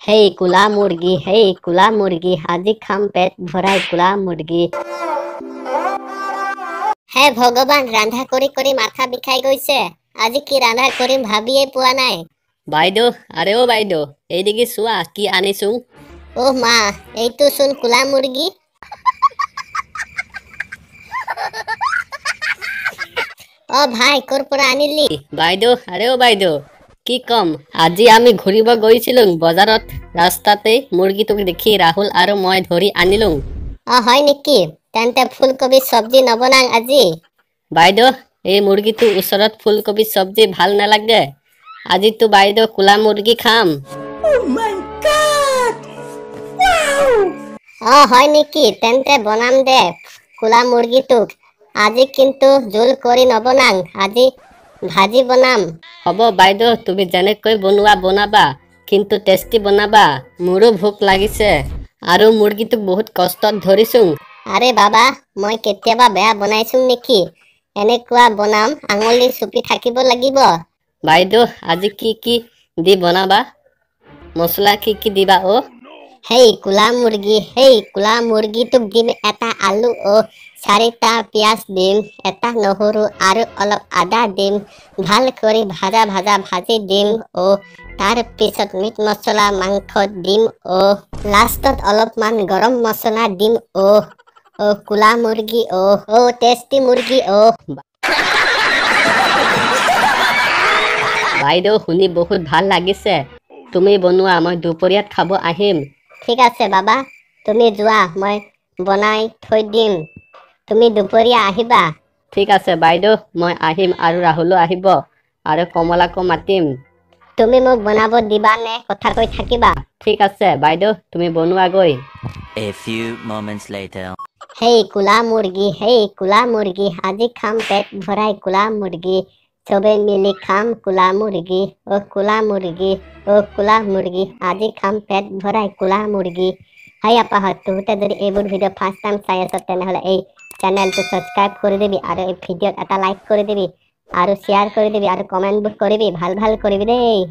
হেই কোলা মুৰ্গী, হেই কোলা মুৰ্গী, আজি খাম পেট ভৰাই কোলা মুৰ্গী। হে ভগৱান, ৰান্ধা কৰি কৰি মাথা বিষাই গৈছে। আজি কি ৰান্ধা কৰিম ভাবিয়ে পোৱা নাই। বাইদেউ, আৰে অ' বাইদেউ, এইদিকে চোৱা কি আনিছো। অ' মা, এইটো চোন কোলা মুৰ্গী। অ ভাই, ক'ৰ পৰা আনিলি? বাইদেউ, আৰে অ' বাইদেউ, কি ক'ম, আজি আমি ঘূৰিব গৈছিলো বজাৰত, ৰাস্তাতেই মুৰ্গীটোক দেখি ৰাহুল আৰু মই ধৰি আনিলো। অ হয় নেকি? তেন্তে ফুলকবি চব্জি নবনাং আজি? বাইদেউ, এই মুৰ্গীটোৰ ওচৰত ফুলকবি চব্জি ভাল নালাগে। আজিতো বাইদেউ কোলা মুৰ্গী খাম। অ হয় নেকি? তেন্তে বনাম দে কোলা মুৰ্গীটোক। আজি কিন্তু জোল কৰি নবনাং, আজি ভাজি বনাম। হ'ব বাইদেউ, তুমি যেনেকৈ বনোৱা বনাবা, কিন্তু টেষ্টি বনাবা। মোৰো ভোক লাগিছে আৰু মুৰ্গীটোক বহুত কষ্টত ধৰিছো। আৰে বাবা, মই কেতিয়াবা বেয়া বনাইছো নেকি? এনেকুৱা বনাম আঙুলি চুপি থাকিব লাগিব। বাইদেউ, আজি কি কি দি বনাবা? মছলা কি কি দিবা অ'? হেই কোলা মুৰ্গী, হেই কোলা মুৰ্গীটোক দিম এটা আলু অ' চাৰিটা পিঁয়াজ দিম, এটা নহৰু আৰু অলপ আদা দিম, ভাল কৰি ভাজা ভাজা ভাজি দিম অ'। তাৰ পিছত মিট মছলা মাংসত দিম অ', লাষ্টত অলপমান গৰম মছলা দিম অ'। অ' কোলা মুৰ্গী অ', অ' টেষ্টি মুৰ্গী অ'। বাইদেউ, শুনি বহুত ভাল লাগিছে। তুমি বনোৱা, মই দুপৰীয়াত খাব আহিম। ঠিক আছে বাবা, তুমি যোৱা, মই বনাই থৈ দিম, তুমি দুপৰীয়া আহিবা। ঠিক আছে বাইদেউ, মই আহিম আৰু ৰাহুলো আহিব আৰু কমলাকো মাতিম। তুমি মোক বনাব দিবা নে কথা কৈ থাকিবা? ঠিক আছে বাইদেউ, তুমি বনোৱাগৈ। A few moments later. হেই কোলা মুৰ্গী, হেই কোলা মুৰ্গী, আজি খাম পেট ভৰাই কোলা মুৰ্গী, চবে মিলি খাম কোলা মুৰ্গী। অ' কোলা মুৰ্গী, অ' কোলা মুৰ্গী, আজি খাম পেট ভৰাই কোলা মুৰ্গী। হাই আপাহত, তহঁতে যদি এইবোৰ ভিডিঅ' ফাৰ্ষ্ট টাইম চাই আছ, তেনেহ'লে এই চেনেলটো ছাবস্ক্ৰাইব কৰি দিবি আৰু এই ভিডিঅ'ত এটা লাইক কৰি দিবি আৰু শ্বেয়াৰ কৰি দিবি আৰু কমেণ্টবোৰ কৰিবি, ভাল ভাল কৰিবি দেই।